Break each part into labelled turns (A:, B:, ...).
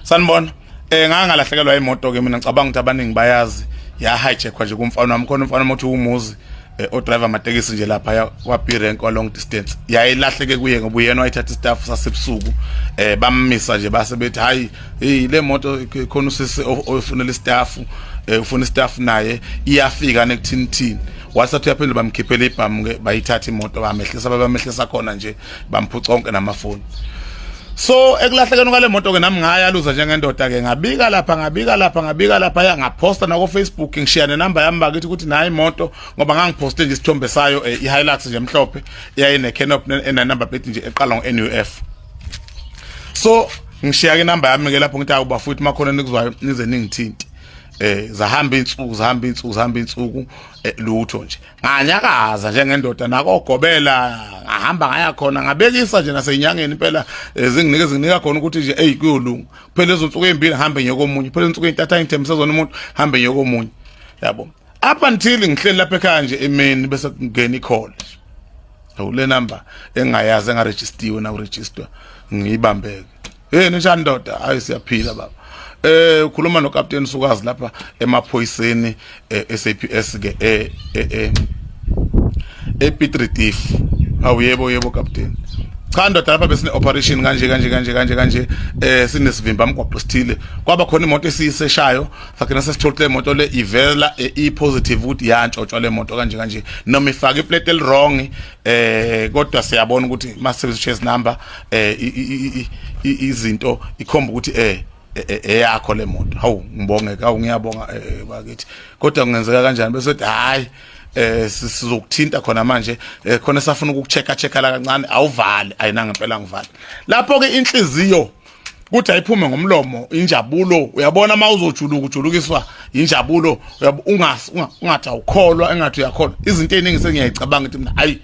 A: Sanibona. Ngake ngalahlekelwa imoto ke mina, ngicabanga ukuthi abaningi bayazi, ya hijackwa nje kumfana wami. Khona umfana othi umuzi o driver amatekisi nje lapha kwa B rank kwa long distance, yayilahleke kuye ngoba uyena wayithatha istaff sasebusuku. Bammisa nje, base bethi, "Hayi, hey, le moto khona usisi ofunela istaff, ufuna istaff naye, iyafika nekuthini thini." Wasathi uyaphendula, bamkhiphela ibhamu ke, bayithatha imoto, bamehlisa, bamehlisa khona nje, bamphuca onke namafoni. So ekulahlekeni kwale moto ke, nami ngayaluza njengendoda ke, ngabika lapha, ngabika lapha, ngabika lapha, ya, ngaphosta nako Facebook, ngishiya nenamba yami bakithi ukuthi nayi imoto, ngoba ngangiphoste nje isithombe sayo, i-Hilux nje emhlophe eyayine canopy ena number plate nje eqala ngo-NUF. So ngishiya ke inamba yami ke lapho, ngithi akuba futhi makhona nikuzwayo nize ningithinte. Zahamba insuku, zahamba insuku, zahamba insuku, lutho nje. Nganyakaza njengendoda nakogobela, ngahamba ngaya khona, ngabekisa nje nasenyangeni impela, zinginike, zinginika khona ukuthi nje, hey, kuyolunga. Phela lezo nsuku ezimbili ngihambe ngiye komunye, phela insuku ezintathu angithembise zona umuntu, hambe ngiye komunye, yabo, up until ngihleli lapha ekhaya nje emini, bese kungena i-call. Awu, le number engayazi, engarejistiwe na uregister, ngiyibambeke. "Hey, ninjani ndoda?" "Hayi, siyaphila baba." Ukhuluma noCaptain Sukazi lapha emaphoyiseni, SAPS ke ePiet Retief." "Awu, yebo, yebo captain." "Cha ndoda, lapha besine operation kanje kanje kanje kanje kanje, sinesivimba mgwaqo sithile, kwaba khona imoto esiyiseshayo, sagcina sesithola le moto le ivela i positive ukuthi yantshontshwa le moto kanje kanje, noma ifaka iplate eli wrong, kodwa siyabona ukuthi masebenzisa chassis number, izinto ikhomba ukuthi eyakho le moto." "Hawu, ngibonge, hawu, ngiyabonga bakithi, kodwa kungenzeka kanjani?" Bese ethi, "Hayi, sizokuthinta khona manje, khona safuna ukukuchecka checka la kancane, awuvale." Ayina, ngempela ngivale. Lapho ke inhliziyo kuthi ayiphume ngomlomo, injabulo, uyabona uma uzojuluka, ujulukiswa injabulo, ungathi awukholwa, engathi uyakholwa. Izinto eziningi sengiyayicabanga ukuthi mina, hayi,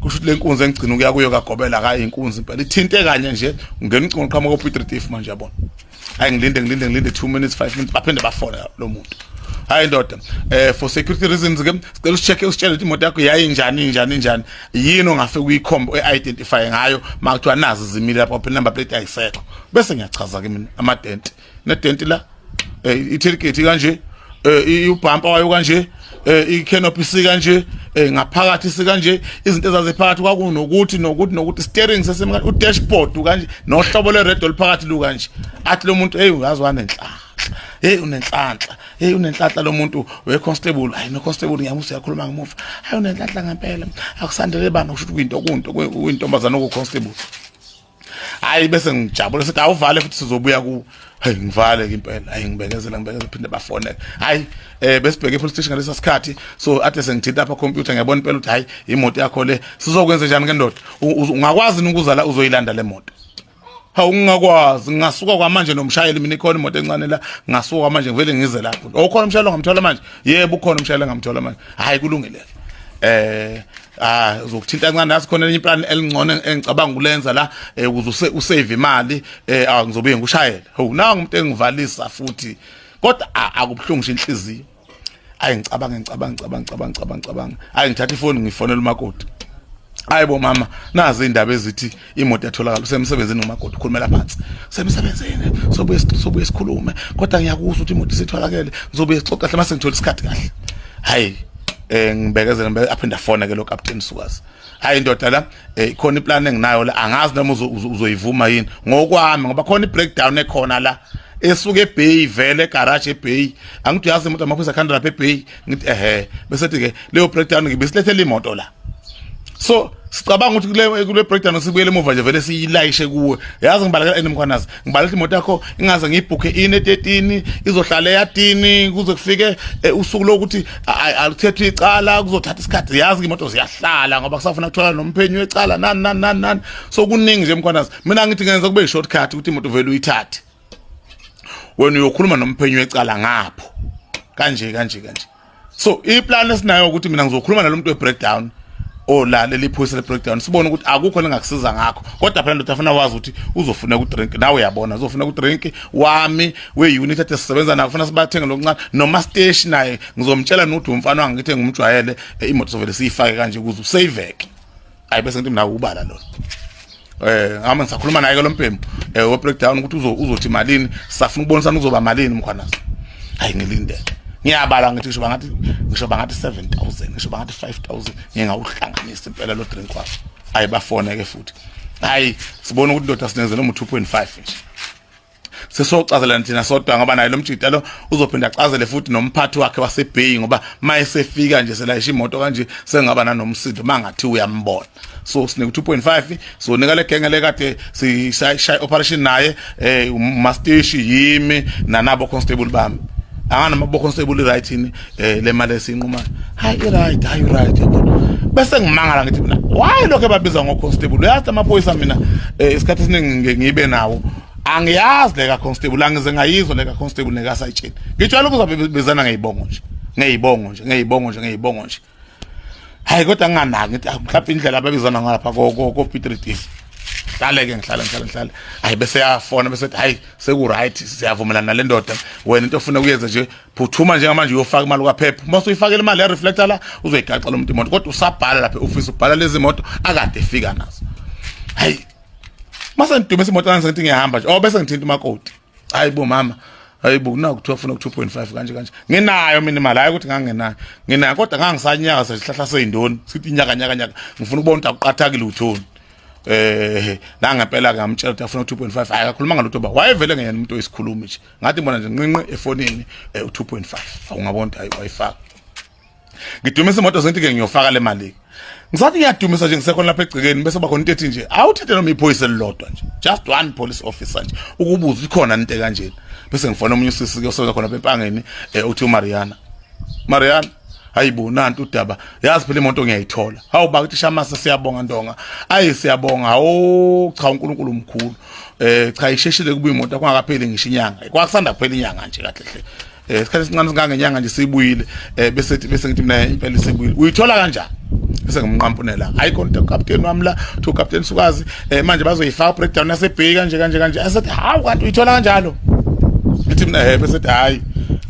A: kusho ukuthi le nkunzi engigcina ukuya kuyo kagobela kayi inkunzi impela, ithinte kanye nje, ungena ucingo, uqhamuka ko-Piet Retief manje, yabona. Hayi, ngilinde, ngilinde, ngilinde 2 minutes, 5 minutes, baphinde bafona lo muntu. "Hayi ndoda, for security reasons ke sicela usicheck, usitshele ukuthi imoto yakho yayinjani, injani, injani, yini ongafike uyikhombe, uyidentify ngayo makuthiwa nazi zimile lapha, phela number plate ayisekho." Bese ngiyachaza ke mina, amadent nedent la, i-tailgate kanje, ubumper wayo kanje, i-canopy sika nje, ngaphakathi sika nje, izinto ezaziphakathi kwakunokuthi nokuthi nokuthi, steering sesimkanje, udashboard kanje, nohlobo lwe-radio oluphakathi lukanje. Athi lo muntu, "Hey, uyazi wanenhlanhla, hey, unenhlanhla, hey, unenhlanhla lo muntu we constable." Hayi, no constable ngiyamusa, uyakhuluma ngemuva, "Hayi, unenhlanhla ngempela, akusandele bani." Kusho ukuthi kuyinto kunto kuyintombazana oku constable. Hayi, bese ngijabula, sithi, "Awuvale futhi sizobuya ku." Hayi, ngivale ke impela. Hayi, ngibekezela, ngibekezela, phinde bafonele. Hayi, besibheke e police station ngalesa sikhathi, so ade sengithinta apha computer, ngiyabona impela ukuthi hayi, imoto yakho le. "Sizokwenza njani ke ndoda? Ungakwazi ukuzala uzoyilanda le moto?" "Hawu, ngingakwazi, ngingasuka kwamanje nomshayeli mina, ikhona imoto encane la, ngingasuka kwamanje ngivele ngize lapho." "Ukhona umshayeli ongamthola manje?" "Yebo, ukhona umshayeli engamthola manje." "Hayi, kulungile, uzokuthinta kancane, nathi khona elinye iplan elingcono engicabanga ukulenza la, ukuze usave imali, ngizobuye ngikushayele." Hawu, nawu umuntu engivalisa futhi, kodwa akubuhlungu nje inhliziyo. Ayi, ngicabanga, ngicabanga, ngicabanga, ngicabanga, ngicabanga, ngicabanga. Ayi, ngithatha ifoni, ngifonela umakoti. "Hayi bo mama, nazi indaba ezithi imoto yatholakala." Usemsebenzini umakoti, ukhulumela phansi, "Semsebenzini, sobuye sikhulume, kodwa ngiyakuzwa ukuthi imoto isitholakele, ngizobuye sixoxe kahle mase ngithola isikhathi kahle." Hayi, ngibekezela, ngibe aphinda fona ke lo captain Sukazi. "Hayi ndoda, la ikhona iplan enginayo la, angazi noma uzoyivuma yini ngokwami, ngoba khona i-breakdown ekhona la esuke eBay, vele egarage eBay. Angithi uyazi imoto amaphoyisa akhanda lapha eBay?" Ngithi, "Ehe." Bese ke leyo breakdown ngibisilethe imoto la, so sicabanga ukuthi kule breakdown sibuyele emuva nje, vele siyilayishe kuwe. Yazi ngibalekela enemkhwanazi, ngibalekela imoto yakho ingaze ngiyibhukhe in e13, izohlala eyadini kuze kufike usuku lokuthi alithethwe icala, kuzothatha isikhathi. Yazi imoto ziyahlala ngoba kusafuna kuthola nomphenyi wecala, nani nani nani nani, so kuningi nje mkhwanazi. Mina ngithi ngenza kube i-shortcut ukuthi imoto vele uyithathe wena, uyokhuluma nomphenyi wecala ngapho kanje kanje kanje. So iplan esinayo ukuthi mina ngizokhuluma nalomuntu we-breakdown, ola leli phoyisa le-breakdown, sibone ukuthi akukho lengakusiza ngakho. Kodwa phela ndoda, afuna wazi ukuthi uzofuna ku-drink nawe, uyabona, uzofuna ku-drink wami we-unit ade sisebenza nayo, kufuna sibathenge lokuncane, noma station naye ngizomtshela nokuthi umfana wangi, ngithi ngumjwayele, imoto sovele siyifake kanje ukuze usaveke." Hayi, bese ngithi mina ubala lona. Ngama ngisakhuluma naye ke lo mbhemu we breakdown ukuthi uzothi malini, sisafuna ukubonisana uzoba malini Mkhwanazi. Hayi, ngilindele, ngiyabala, ngithi ngisho bangathi 7000, ngisho bangathi 5000, ngingawuhlanganisa impela lo drink wakho. Hayi, bafone ke futhi. Hayi, sibona ukuthi ndoda sinenzele mu 2.5 nje, sesocazela thina sodwa, ngoba naye lo mjita lo uzophinda acazele futhi nomphathi wakhe waseBay, ngoba mayesefika nje selayisha imoto kanje sengaba nanomsindo mangathi uyambona. So sinika 2.5, sonika le genge le kade sishaya operation naye, umasteshi yimi nanabo constable bami. Angana bo constable, right yini le mali esinqumayo? Hayi, right, hayi, right, yabona. Bese ngimangala, ngithi mina, why lokho ebabiza ngo constable? Uyazi amaphoyisa, mina isikhathi esiningi ngibe nawo, angiyazi le ka constable, angize ngayizwa le ka constable nekasayitsheni. Ngijwayele ukuza bezana ngeyibongo nje, ngeyibongo nje, ngeyibongo nje, ngeyibongo nje. Hayi, kodwa nginganaki, ngithi mhlawumbe indlela ababizana ngapha ko Piet Retief. Hlale ke, ngihlale, ngihlale, ngihlale. Hayi, bese yafona, bese hayi, seku right, siyavumelana nale ndoda. Wena into ofuna ukuyenza nje, phuthuma njengamanje uyofaka imali kwaPep. Uma usuyifakile imali ya reflector la, uzoyigaxa lo muntu imoto, kodwa usabhala lapha e-office, ubhala lezi moto akade efika nazo. Hayi, mase ngidumisa imoto ngithi ngiyahamba nje, oh, bese ngithinta umakoti. Hayi bo mama, hayi bo, naku kuthiwa ufuna ku-2.5 kanje kanje. Nginayo mina imali, hayi ukuthi ngangenayo, nginayo, kodwa ngangisanyakaza isihlahla seyindoni, sithi nyaka nyaka nyaka, ngifuna ukubona ukuthi akuqathaki luthoni. La ngempela ngamtshela ukuthi afuna 2.5. Hayi, akakhuluma ngalutho ba wayevele ngeyena umuntu oyisikhulumi nje. Ngathi mbona nje nqinqi efonini, u2.5, awungabona ukuthi hayi, wayifaka. Ngidumisa imoto, sengithi ke ngiyofaka le mali. Ngisathi ngiyadumisa nje, ngisekhona lapha egcekeni, bese bakhona into ethi nje awuthethe noma iphoyisa elilodwa nje, just one police officer nje, ukubuza ikhona into kanjena. Bese ngifona omunye usisi ke osebenza khona lapha empangeni, uthi uMariana. Mariana, hayibo, nantu udaba, yazi phela imoto ngiyayithola. Hawu bakithi Shamase, siyabonga Ndonga, ayi siyabonga. Hawu cha, uNkulunkulu mkhulu. Cha, isheshile kubuya imoto kungakapheli ngisho inyanga, kwakusanda kuphela inyanga nje kahle hle. Isikhathi esincane singangenyanga nje sibuyile. Bese ngithi mina, impela isibuyile, uyithola kanjani? Bese ngimqampunela, hayi khona into captain wami la to captain Sukazi, manje bazoyifaka breakdown yasebheki kanje kanje kanje. Asethi, hawu, kanti uyithola kanjalo? Ngithi mina, he. Bese hayi,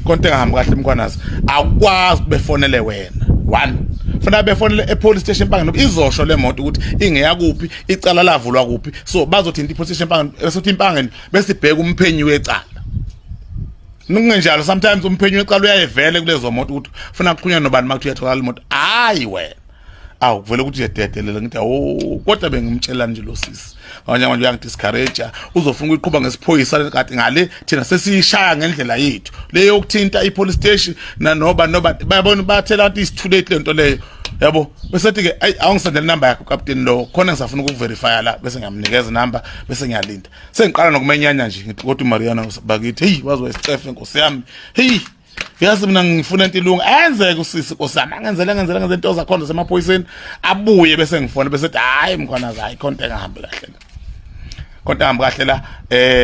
A: konke engahambi kahle Mkhwanazi, akwazi befonele wena one, funa befonele e-police station Empangeni, izosho le moto ukuthi ingeyakuphi, icala lavulwa kuphi. So bazothinta i-police station Empangeni, bese uthi Empangeni, bese ibheka umphenyi wecala. Kungenjalo, sometimes umphenyi wecala uyayevele kulezo moto ukuthi ufuna kuxhunywa nobani makuthi uyatholakala imoto, hayi wena. Awu, kuvele ukuthi uyadedelela. Ngithi awu, kodwa bengimtshela nje lo sisi manje, manje uyangidiscourage, uzofuna ukuyiqhuba ngesiphoyisa, kanti ngale thina sesiyishaya ngendlela yethu leyo yokuthinta i-police station nanoba noba bayabona, bathela ukuthi is too late lento leyo, yabo. Bese ke ayi, awungisendele inamba yakho captain lo, khona ngisafuna ukuverify la. Bese ngiyamnikeza inamba, bese ngiyalinda. Sengiqala nokumenyanya nje, ngithi kodwa uMariana bakithi, hey, wazi wayisicefe nkosi yami. Hey, yazi mina ngifuna into ilunga enzeke usisi, nkosi yami, angenzele ngenzele ngenzele into zakhona zasemaphoyiseni, abuye. Bese ngifona, bese ethi hayi Mkhwanazi, hayi, khona into engahambi kahle la, kodwa hamba kahle la.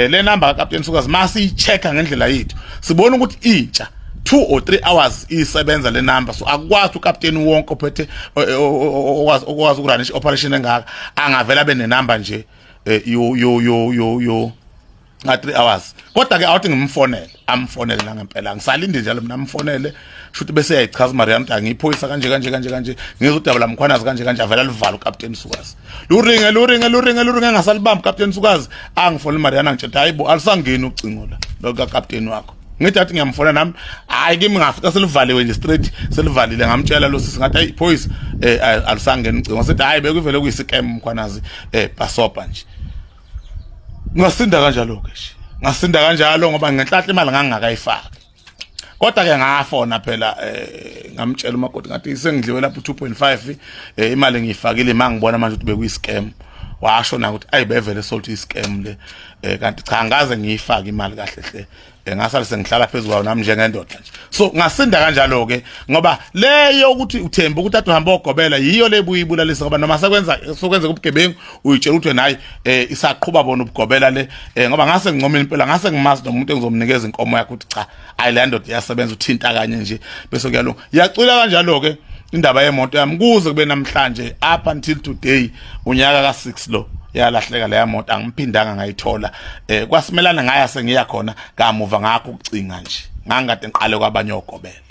A: Le number kaCaptain Sukazi, masiyi-checka ngendlela yethu, sibona ukuthi intsha 2 or 3 hours isebenza le number. So akwazi uCaptain wonke ophethe okwazi ukurun operation engaka angavela abe nenumber nje yo yo yo yo yo nga 3 hours. Kodwa ke awuthi ngimfonele, amfonele nangempela, ngisalinde njalo mina amfonele. Shuthi bese yayichaza uMariam ukuthi angiyiphoyisa kanje kanje kanje kanje, ngizwe udaba laMkhwanazi kanje kanje. Avela livala uCaptain Sukazi, luringe, luringe, luringe, luringe, engasalibambi uCaptain Sukazi. Angifone uMariana, ngitshela, hayibo, alisangeni ucingo la lo kaCaptain wakho. Ngithi athi ngiyamfona nami, hayi, kimi ngafika selivaliwe nje straight, selivalile. Ngamtshela lo sisi, ngathi ayi phoyisa, alisangeni ucingo. Sithi hayi, bekuvele kuyiscam Mkhwanazi, basopa nje. Ngasinda kanjalo ke nje, ngasinda kanjalo, ngoba ngenhlanhla imali ngangingakayifaki. Kodwa ke ngafona phela, ngamtshela umakoti, ngathi sengidliwe lapho 2.5, imali ngiyifakile, mangibona manje ukuthi bekuyi scam. Washo na ukuthi ayi, bevele sold i-scam le. Kanti cha, ngaze ngiyifake imali kahle hle, ngasale sengihlala phezulu kwayo nami njengendoda nje. So ngasinda kanjalo ke, ngoba leyo ukuthi uthemba ukuthi ade uhamba ogobela yiyo lebuye ibulalisa, ngoba noma sekwenza sokwenzeka ubugebengu, uyitshela ukuthi wena hayi, isaqhuba bona ubugobela le. Ngoba ngase ngincomile impela, ngase ngimazi nomuntu engizomnikeza inkomo yakhe ukuthi cha, ayi, le ndoda iyasebenza, uthinta kanye nje bese kuyalunga. Yacwila kanjalo ke indaba yemoto yami kuze kube namhlanje, up until today, unyaka ka6 lo yalahleka leya moto, angiphindanga ngayithola. Kwasimelana ngaya sengiya khona kamuva, ngakho ukucinga nje ngangikade ngiqale kwabanye ogobela.